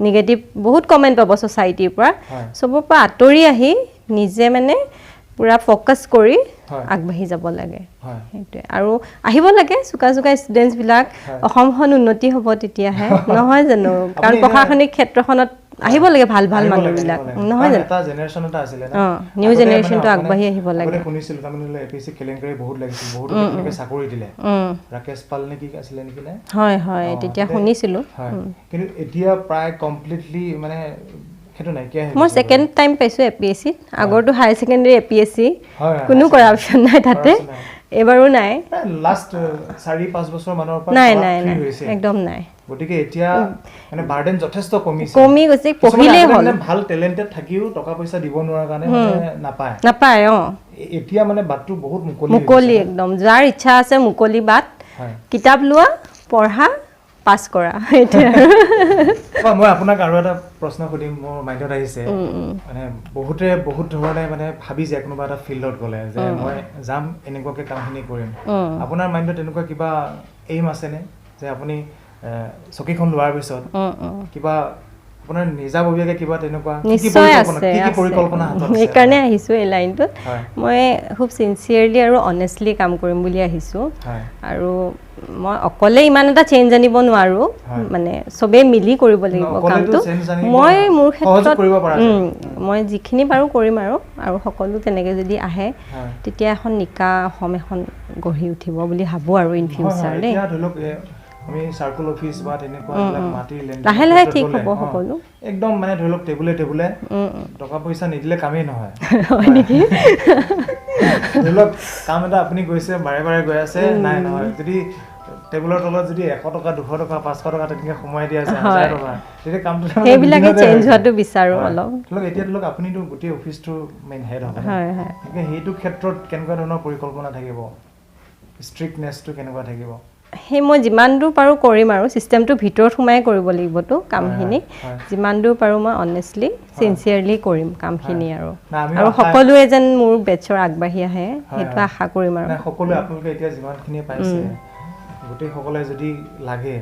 নিগেটিভ বহুত কমেণ্ট পাব ছ'চাইটিৰ পৰা। চবৰ পৰা আঁতৰি আহি নিজে মানে পূৰা ফ'কাছ কৰি আগবাঢ়ি যাব লাগে, সেইটোৱে। আৰু আহিব লাগে চোকা চোকা ষ্টুডেণ্টছবিলাক, অসমখন উন্নতি হ'ব তেতিয়াহে, নহয় জানো? কাৰণ প্ৰশাসনিক ক্ষেত্ৰখনত আহিব লাগে ভাল ভাল মানুহবিলাক, নহয় জানো? অঁ, নিউ জেনেৰেশ্যনটো আগবাঢ়ি আহিব লাগে। হয় হয়, তেতিয়া শুনিছিলোঁ। মই ছেকেণ্ড টাইম পাইছোঁ এ পি এছ চিত। আগৰটো higher secondary A P S C, কোনো কৰাপশ্যন নাই তাতে, এইবাৰো নাই। লাষ্ট 4-5 বছৰ মানৰ পৰা নাই নাই নাই, একদম নাই। গতিকে এতিয়া মানে বাৰ্ডেন যথেষ্ট কমিছে, কমি গৈছে। পঢ়িলেই হ'ল, ভাল টেলেণ্টেড থাকিও টকা পইচা দিব নোৱাৰাৰ কাৰণে মানে নাপায় নাপায়। অঁ, এতিয়া মানে বাটটো বহুত মুকলি, মুকলি একদম। যাৰ ইচ্ছা আছে মুকলি বাট, কিতাপ লোৱা, পঢ়া, পাছ কৰা, সেইটোৱে। মই আপোনাক আৰু এটা প্ৰশ্ন সুধিম, মোৰ মাইণ্ডত আহিছে। মানে বহুতে বহুত ধৰণে মানে ভাবি যায় কোনোবা এটা ফিল্ডত গ'লে যে মই যাম এনেকুৱাকে কামখিনি কৰিম। আপোনাৰ মাইণ্ডত তেনেকুৱা কিবা এইম আছেনে যে আপুনি চকীখন লোৱাৰ পিছত কিবা আপোনাৰ নিজাববীয়াকে কিবা তেনেকুৱা নিশ্চয় আছে? পৰিকল্পনা সেইকাৰণে আহিছোঁ এই লাইনটোত। মই খুব চিনচিয়াৰলি আৰু অনেষ্টলি কাম কৰিম বুলি আহিছোঁ। আৰু মই অকলে ইমান এটা চেঞ্জ আনিব নোৱাৰোঁ, মানে চবেই মিলি কৰিব লাগিব কামটো। মই মোৰ ক্ষেত্ৰত মই যিখিনি পাৰোঁ কৰিম, আৰু আৰু সকলো তেনেকৈ যদি আহে তেতিয়া এখন নিকা অসম এখন গঢ়ি উঠিব বুলি ভাবোঁ আৰু ইন ফিউচাৰ দেই। আমি চাৰ্কল অফিচ বা তেনেকুৱা মাটিৰ লাহে লাহে ঠিক হ'ব সকলো। একদম মানে ধৰি লওক টেবুলে টেবুলে টকা পইচা নিদিলে কামেই নহয়, হয় নেকি? ধৰি লওক কাম এটা আপুনি গৈছে, বাৰে বাৰে গৈ আছে, নাই নহয়, যদি টেবুলৰ তলত যদি 100 টকা 200 টকা 500 টকা তেনেকৈ সোমাই দিয়া যায়, 1000 টকা, তেতিয়া কামটো সেইবিলাকে চেঞ্জ হোৱাটো বিচাৰোঁ অলপ। ধৰি লওক এতিয়া ধৰি লওক আপুনিতো গোটেই অফিচটোৰ মেইন হেড হ'ব, গতিকে সেইটো ক্ষেত্ৰত কেনেকুৱা ধৰণৰ পৰিকল্পনা থাকিব, ষ্ট্ৰিক্টনেছটো কেনেকুৱা থাকিব? সেই মই যিমান দূৰ পাৰোঁ কৰিম, আৰু ছিষ্টেমটোৰ ভিতৰত সোমাই কৰিব লাগিবতো কামখিনি। যিমান দূৰ পাৰোঁ মই অনেষ্টলি চিনচিয়াৰলি কৰিম কামখিনি, আৰু আৰু সকলোৱে যেন মোৰ বেটছৰ আগবাঢ়ি আহে সেইটো আশা কৰিম। আৰু সকলোৱে আপোনালোকে এতিয়া যিমানখিনি পাইছে গোটেইসকলে যদি লাগে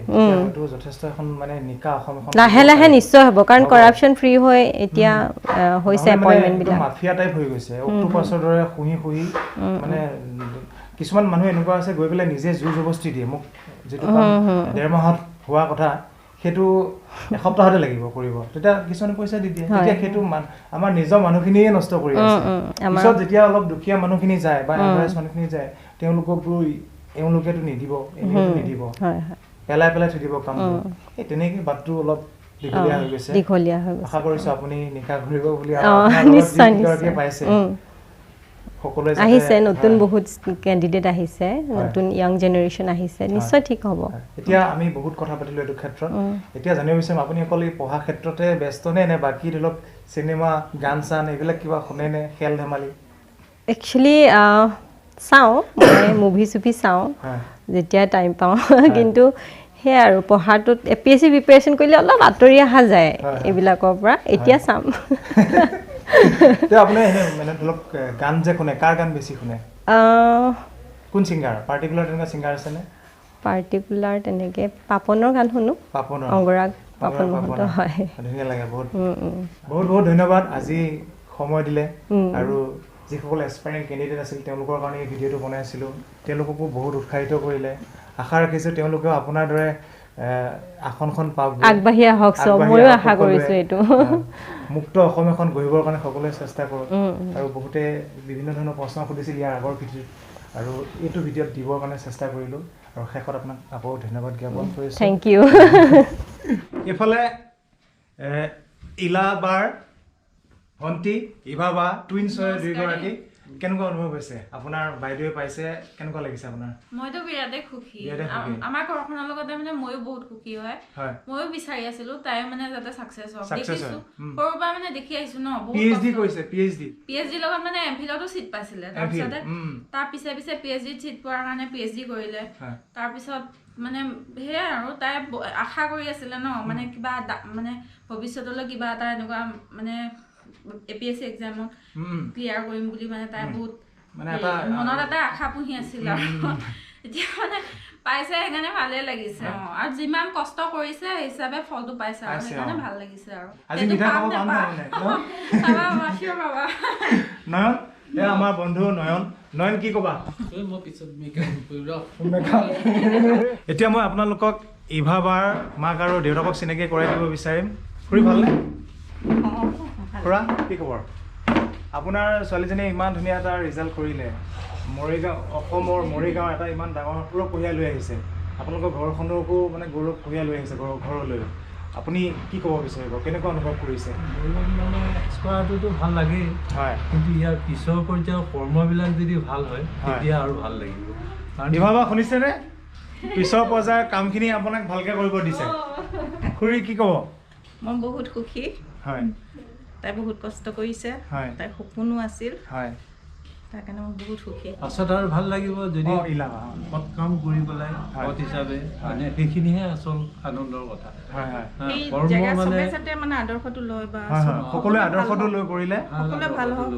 যথেষ্ট এখন মানে নিকা অসম এখন লাহে লাহে নিশ্চয় হ'ব, কাৰণ কৰাপশ্যন ফ্ৰী হৈ এতিয়া হৈছে এপইণ্টমেণ্টবিলাক। মাফিয়া টাইপ হৈ গৈছে, অক্টোপাছৰ দৰে শুহি শুহি মানে কিছুমান মানুহ এনেকুৱা আছে গৈ পেলাই নিজে জোৰ জবস্তি দিয়ে, মোক যিটো কাম 1.5 মাহত হোৱা কথা সেইটো এসপ্তাহতে লাগিব কৰিব, তেতিয়া কিছুমানে পইচা দি দিয়ে। তেতিয়া সেইটো আমাৰ নিজৰ মানুহখিনিয়ে নষ্ট কৰি আছে। পিছত যেতিয়া অলপ দুখীয়া মানুহখিনি যায় বা এভাৰেজ মানুহখিনি যায়, তেওঁলোককো এওঁলোকেতো নিদিব, এনেইতো নিদিব, পেলাই পেলাই থৈ দিব কামটো। এই তেনেকৈ বাটটো অলপ দীঘলীয়া হৈ গৈছে, দীঘলীয়া হৈ গৈছে। আশা কৰিছোঁ আপুনি নিকা ঘূৰিব বুলি নিশ্চয় পাইছে। আহিছে নতুন বহুত কেণ্ডিডেট আহিছে, নতুন য়াং জেনেৰেশ্যন আহিছে, নিশ্চয় ঠিক হ'ব। এতিয়া আমি বহুত কথা পাতিলোঁ এইটো ক্ষেত্ৰত। এতিয়া জানিব বিচাৰিম আপুনি অকল এই পঢ়া ক্ষেত্ৰতে ব্যস্ত নে, নে বাকী ধৰি লওক চিনেমা গান চান এইবিলাক কিবা শুনে নে, খেল ধেমালি? একচুৱেলি চাওঁ মই, মুভি চুভি চাওঁ যেতিয়া টাইম পাওঁ, কিন্তু সেয়াই আৰু পঢ়াটোত A P S C preparation কৰিলে অলপ আঁতৰি অহা যায় এইবিলাকৰ পৰা। এতিয়া চাম। আপুনি মানে ধৰি লওক গান যে শুনে, কাৰ গান বেছি শুনে? কোন ছিংগাৰ পাৰ্টিকুলাৰ তেনেকুৱা ছিংগাৰ আছেনে? পাৰ্টিকুলাৰ তেনেকৈ পাপনৰ গান শুনো, পাপনৰ, অংগৰাগ পাপন মহন্ত। হয়, ধুনীয়া লাগে। বহুত বহুত বহুত ধন্যবাদ আজি সময় দিলে, আৰু যিসকল এছপাইৰিং কেণ্ডিডেট আছিল তেওঁলোকৰ কাৰণে এই ভিডিঅ'টো বনাইছিলোঁ, তেওঁলোককো বহুত উৎসাহিত কৰিলে। আশা ৰাখিছোঁ তেওঁলোকেও আপোনাৰ দৰে আসনখন পাওক, আগবাঢ়ি আহক চব, ময়ো আশা কৰিছোঁ এইটো। মুক্ত অসম এখন গঢ়িবৰ কাৰণে সকলোৱে চেষ্টা কৰক। আৰু বহুতে বিভিন্ন ধৰণৰ প্ৰশ্ন সুধিছিল ইয়াৰ আগৰ ভিডিঅ'ত, আৰু এইটো ভিডিঅ'ত দিবৰ কাৰণে চেষ্টা কৰিলোঁ। আৰু শেষত আপোনাক আকৌ ধন্যবাদ জ্ঞাপন কৰিছোঁ। Thank you. এইফালে ইলা বাৰ ভণ্টি ইভা বা টুইনছ হয় দুয়োগৰাকী। কেনেকুৱা অনুভৱ হৈছে? আপোনাৰ বাইদেৱে পাইছে, কেনেকুৱা লাগিছে আপোনাৰ? মইতো বিৰাটেই সুখী। আমাৰ ঘৰখনৰ লগতে মানে ময়ো বহুত সুখী হয়। ময়ো বিচাৰি আছিলো তাই মানে যাতে ছাকচেছ হওক। দেখিছো সৰুৰ পৰা মানে দেখি আহিছো ন, বহুত PhD কৰিছে, PhD লগত মানে এম ফিলতো চিট পাইছিলে। তাৰপিছতে তাৰ পিছে পিছে PhD seat পোৱাৰ কাৰণে PhD কৰিলে। তাৰপিছত মানে সেয়াই আৰু তাই আশা কৰি আছিলে ন, মানে কিবা মানে ভৱিষ্যতলৈ কিবা এটা এনেকুৱা মানে APSC এক্সামত ক্লিয়াৰ কৰিম বুলি মানে তাই বহুত মানে এটা মনত এটা আশা পুহি আছিল আৰু এতিয়া মানে পাইছে, সেইকাৰণে ভালে লাগিছে। অ, আৰু যিমান কষ্ট কৰিছে সেই হিচাপে ফলটো পাইছে আৰু সেইকাৰণে ভাল লাগিছে। আৰু নয়ন, এ আমাৰ বন্ধু নয়ন, নয়ন কি ক'বা? এতিয়া মই আপোনালোকক ইভা বাৰ মাক আৰু দেউতাকক চিনাকি কৰাই দিব বিচাৰিম। খুৰী ভালনে? খুৰা কি খবৰ? আপোনাৰ ছোৱালীজনীয়ে ইমান ধুনীয়া এটা ৰিজাল্ট কৰিলে, মৰিগাঁও, অসমৰ মৰিগাঁও এটা ইমান ডাঙৰ গৌৰৱ কঢ়িয়াই লৈ আহিছে, আপোনালোকৰ ঘৰখনকো মানে গৌৰৱ কঢ়িয়াই লৈ আহিছে ঘৰলৈ। আপুনি কি ক'ব বিচাৰিব, কেনেকুৱা অনুভৱ কৰিছে? মানে কৰাটোতো ভাল লাগেই, হয়, কিন্তু ইয়াৰ পিছৰ পৰ্যায়ৰ কৰ্মবিলাক যদি ভাল হয় তেতিয়া আৰু ভাল লাগিব। ইভা বা শুনিছেনে? পিছৰ পৰ্যায়ৰ কামখিনি আপোনাক ভালকৈ কৰিব দিছে। খুৰী কি ক'ব? মই বহুত সুখী। হয়, তাই বহুত কষ্ট কৰিছে, তাইৰ সপোনো আছিল, তাৰ কাৰণে মই বহুত সুখী। পাছত আৰু ভাল লাগিব যদি সৎ কাম কৰি পেলাই সৎ হিচাপে, মানে সেইখিনিহে আচল আনন্দৰ কথা। মানে আদৰ্শটো লয় বা সকলোৱে আদৰ্শটো লৈ কৰিলে সকলোৱে ভাল হওক,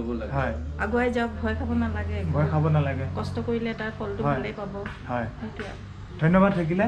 আগুৱাই যাওক, ভয় খাব নালাগে, ভয় খাব নালাগে, কষ্ট কৰিলে তাৰ ফলটো ভালেই পাব। হয়, ধন্যবাদ থাকিলে।